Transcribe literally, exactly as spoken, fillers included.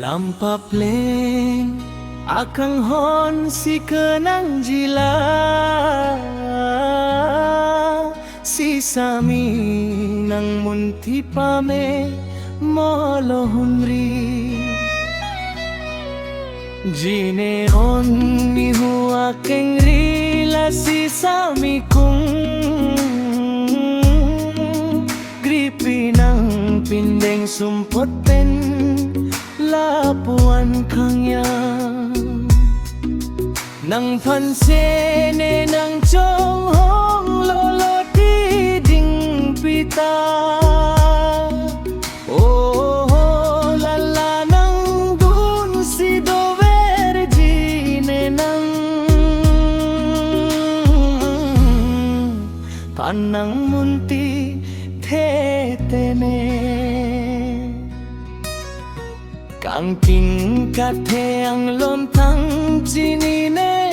Lam papleng akanghon si kenangji la, si Sami nangmunthi pame molo hunri. Jineon nihu akengri la si Sami kung, gripi nangpindeng sumpot pen lapuan khangyang. Nangphan sene nangchonghong lolo ti dingpi ta. Oho, lala nangdun si doverji ne nang. Phan nangmunthi thetene. Kangting kathe anglom thang chinine